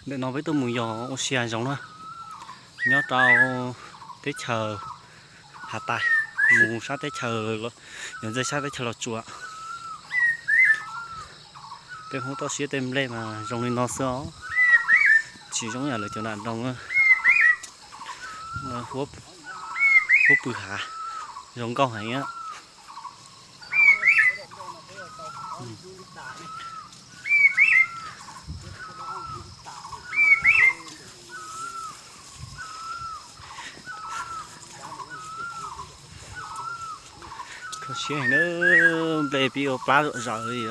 Ntawm no peb tuaj mus yos ua si hav zoov na, nyob rau teb chaws Hav Tais, mus sab teb chaws, yog ntxeev sab teb chaws Los Tsuas. Tej hub toj siab tej nplej mas zoo li no xwb os, tsis zoo yam lawv cov nram nroog. Huab pw hav, zoo nkauj heev. Kho siab heev na, nplej pib ua plab zom zaws li.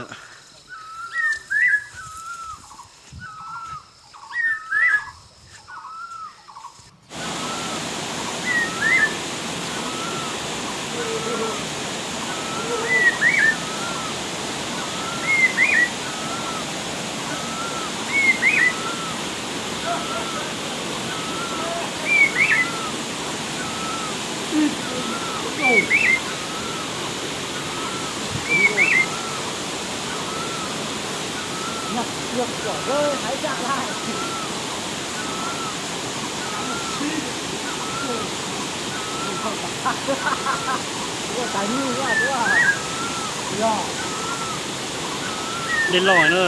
Dej loj na.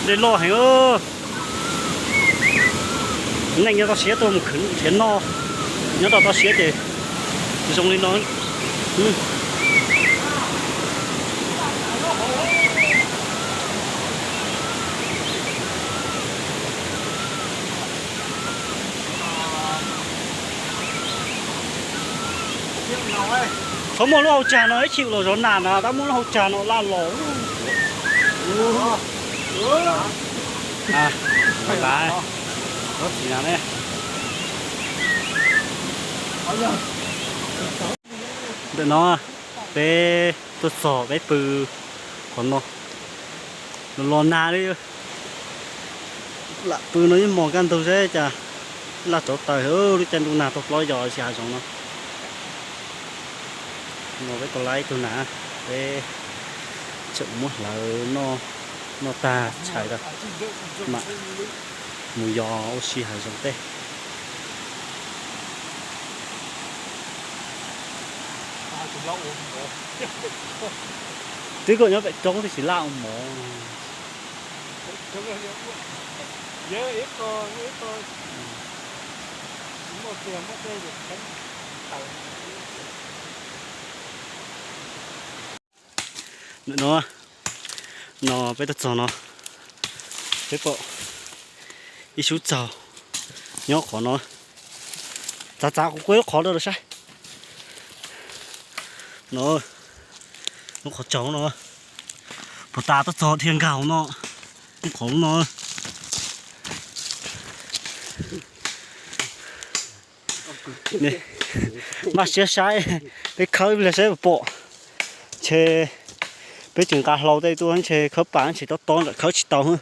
Dej loj heev. Neeg nyob toj siab tuaj mus khwv nrhiav noj, nyob rau toj siab ces zoo li no. Txhob muaj lub hauv tsag no ib chim los zov nas na, tab muaj lub hauv tsag no laj los. Ntawm no peb tuaj txog peb pw qhov no, los los nag li. Lam pw no yeej mos kaj ntug seb cas laj rauv taws, lub caij ntuj nag tuaj plob yos si hav zoov no. No peb tau laib ib tug nas, peb tseem muab hlawv noj tag tshais rau mam mus yos ua si hav zoov tej. Twb kom nyob pem roob tiam sis laj ua mov. Ntawm no, no peb tuaj txog no, peb pom ib sub tsaug nyob qhov no. Txav txav kuv kuaj lub qhov rau saib. No, lub qhov tsaug no, puag ta tuaj txog dhia nkag hauv no, lub qhov no. Maj siab saib, peb khawb ib pliag saib puas pom. Ntshe peb tsis nqa hlau tej tuaj ntshe khawb pas ntshe tob tob nram khawb tsis tau.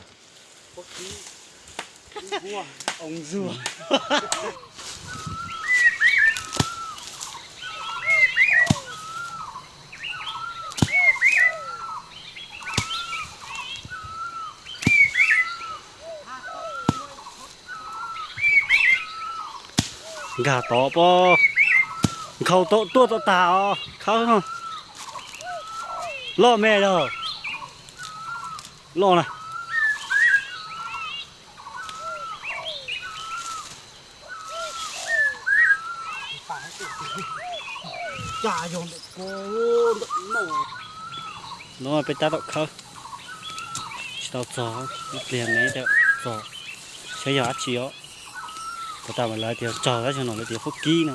Nkag tod pob, nkhaus tau tuaj tau tag os khawb no. Loj me lawm, loj na. No peb tab tom khawb tsis tau txog, ib pliag me txog, saib yog dab tsi os. Puas tas mas lawv tias tsaug tab sis no lawv tias fuab kib no,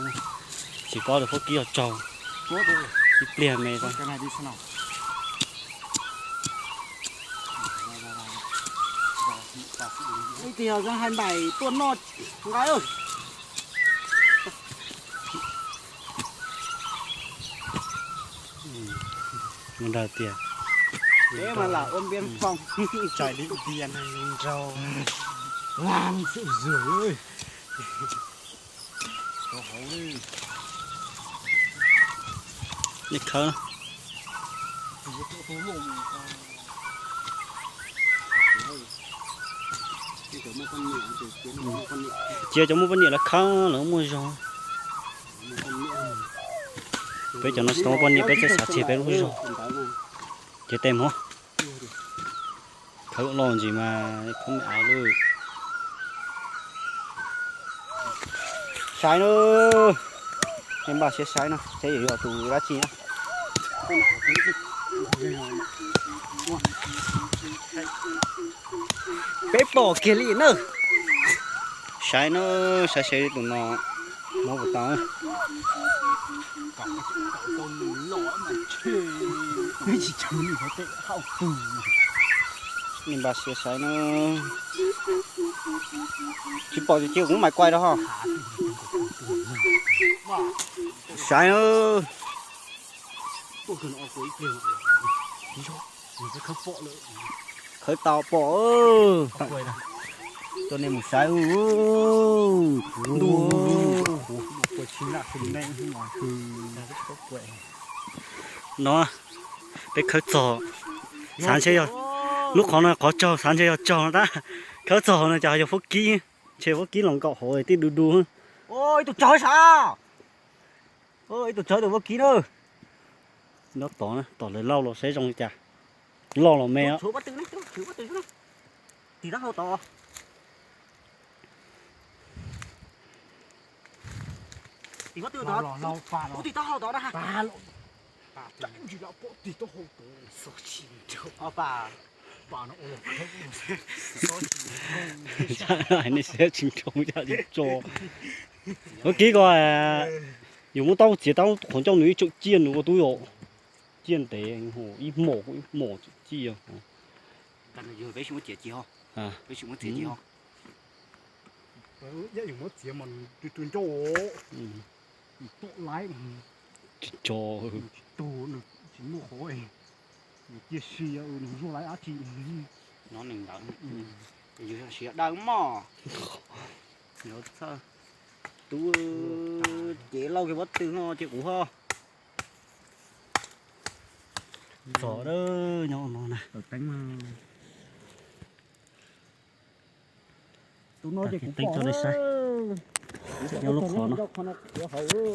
tsis paub tias fuab kib los tsaug, ib pliag me. Leej twg yog Zoo Hais Npaim tuaj noj nqa. Mus nrog tias, peb mas lam ua npias foo, tsaig li npias nrog, lam xwm zuag. Nej khawb. Cia cov muaj poj niam lawv khawb lawv muaj zog. Peb cov no tsis tau muaj poj niam peb txawj xav tseg peb lub zog. Ces tej muab khawb loj ntsis mas phob me ais lawm. Saib na, nej npaj siab saib no seb yuav yog tus dab tsi na. Peb pom kiag li na. Saib na, saib seb tus no nov puas tau. Nej npaj siab saib na. Tsis pom ces kuv mam kuaj rau ho. Saib na. Khawb tau pom. Coj nej mus saib. Ntuj. No peb khawb txog, xav ntshe yog lub qhov no qhov tsaug, xav ntshe yog tsaug no tab. Khawb txog no cas yog fab kib, ntshe fab kib los nkaum hauv tib du du. Ib tug tsaug sav, ib tug tsaug tus fab kib na. Nyob tod, tom lawv lauj los saib zoo li cas, loj los me. Nej siab tsis ntshoo yam tso. Fab kib ko, yus muab taub txiav tau qhov ncauj nws ib tseem ciaj nws ua tub yom. Ciaj ntev, ib hmos ib hmos tseem ciaj. Peb tsis muab txiav mas tw tw ncauj, tom laiv. Tsis tso, tsis tug, nws tsis muaj qhov, nws cia si, nws zuaj laiv dab tsi. No nws ntawd, yus siav dawb mog. Tub, cev lauj kiag pob tw no ces kuv ho txog nyob no na. Teeb rau nej saib, nyob lub qhov no.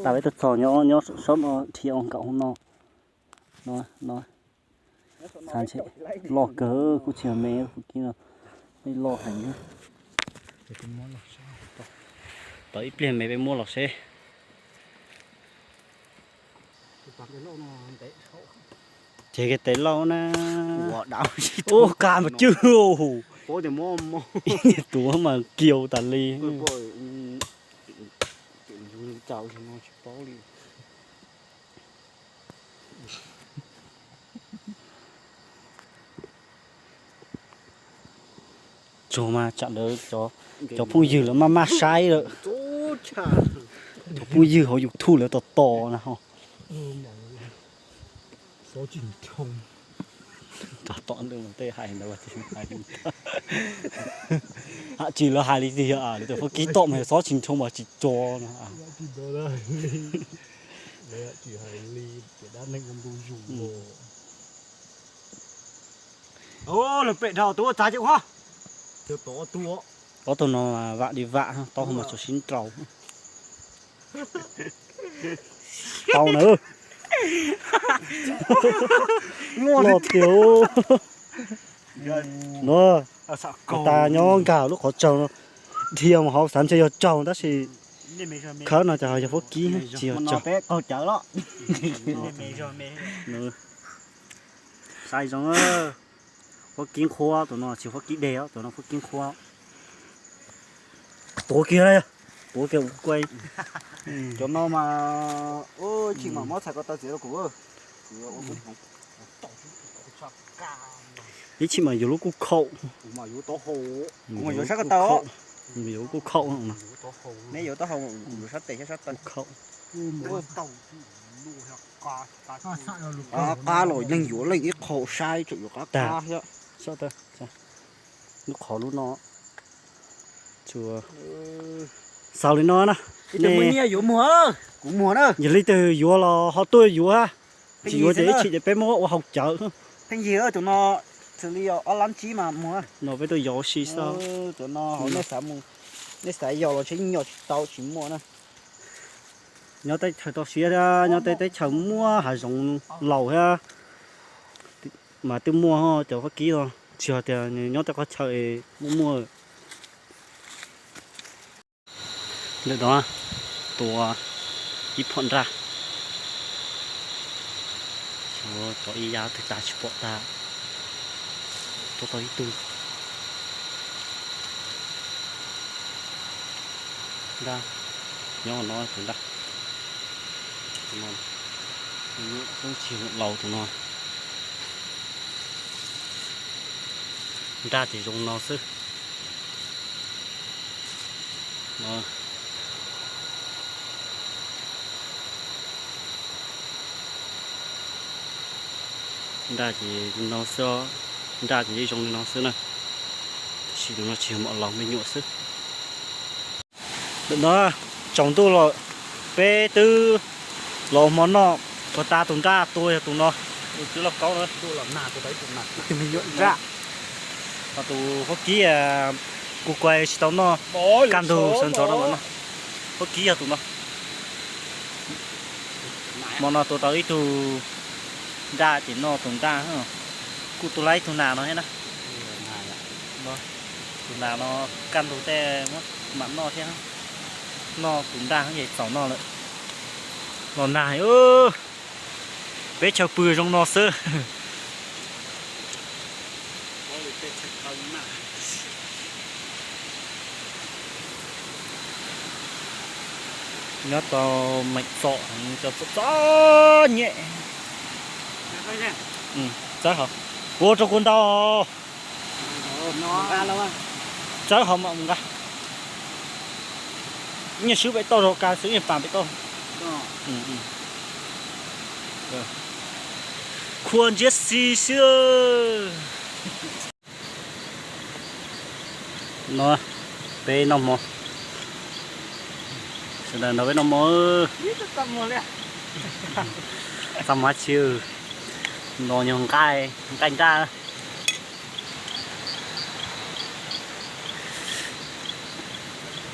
Tas peb tuaj txog nyob, nyob sab no dhia ua nkaum hauv no. No, no, xav ntshe loj kawg, kuj tsis yog me, kuv kib no, loj heev. Tos ib pliag me peb muab los seb. Ces kiag tes lauj na. Ua ka mas cwj, tus mas kiau tas li. Tsuag mas tsam ntawd cov phooj ywg lawv maj maj saib lawm. Cov phooj ywg hauv YouTube lawv tos tos na ho. Tom ntawd tej hais ntawd, hais tsis lawv hais li tiag, lawv tias fab kib tom mas xob tsis ntshoo mas tsis tso no. Lawv pem dhau tus ua txav ces ua. Ob tug no vam li vam, taub hau mas tsuas sib nraus. Tau na. Loj tiag. No, tas nyob nkag lub qhov tsaug no, dhia mus hauv xav ntshe yog tsaug tab sis khawb no ces yog fab kib tsis yog tsaug. Saib zoo, fab kib nqhuab, tus no tsis fab kib deg, tus no fab kib nqhuab. Tuav kiag, tuav kiag ua kuaj. Cov no mas, ib chim mam muab txhais ko taw txiav rau kuv. Ib chim mas yuav lub kuj khaum. Kuv mas yuav sab ko taw, yuav lub kuj khaum. Neb yuav taub hau, yuav sab tes thiab sab taw. Qab los leej yuav leej ib qho saib tseem yuav qab qab thiab. Lub qhov lub no tsuas Xaus li no na. Yog leej twg yuav los ho tuaj yuav, tsis yuav ces ib chim ces peb muab ua hauv cawv. Pheej yig tus no xws li ob lab tsib mas muag. No peb tuaj yos ua si xwb. Tus no nej xav yos los tseem yos tsis tau tsis muaj na. Nyob teb chaws toj siab thiab nyob tej teb chaws muaj hav zoov laus thiab mas twb muaj cov fab kib no, tsis hais tias nyob tej qhov chaw muaj muaj. Ntawm no tua ib phom nraj, cov ib yam twg tas tsis pom tag, tua tau ib tug nraj. Nyob no tus nraj, tsis laus tus no. Nraj ces zoo no xwb. Nraj ces no xwb, nraj ces yeej zoo li no xwb na. Tab sis tus no tsis yog mom laus, me nyuam xwb. Ntawm no tsaus ntuj lawm, peb twb los ua hmo noj, ua tag tus nraj tua yog tus no. Tus me nyuam nraj, ho tus huab kib kuv kuv tsis tau noj, kaj ntug sawv ntxov no mas noj. Huab kib yog tus no. Hmo no tua tau ib tug nraj ces noj tus nraj, kuj tua tau ib tug nas no thiab na. Tus nas no kaj ntug tej mam noj thiab, noj tus nraj ces txaus noj lawm. Los nag, peb chaw pw zoo no xwb. Nyob tau meem txom, cov txom txom nyem. Txawb hauv, ua rau kuv ntau. Txawb hauv mam mus nqa. Nyiaj swb pem toj, zos kas xwb nyiaj pas pem toj. Khua ntsiab xi xwb. No peb noj hmo, sawv daws nrog peb noj hmo. Txaj muag tsis, no yog nqaij, nqaij nraj.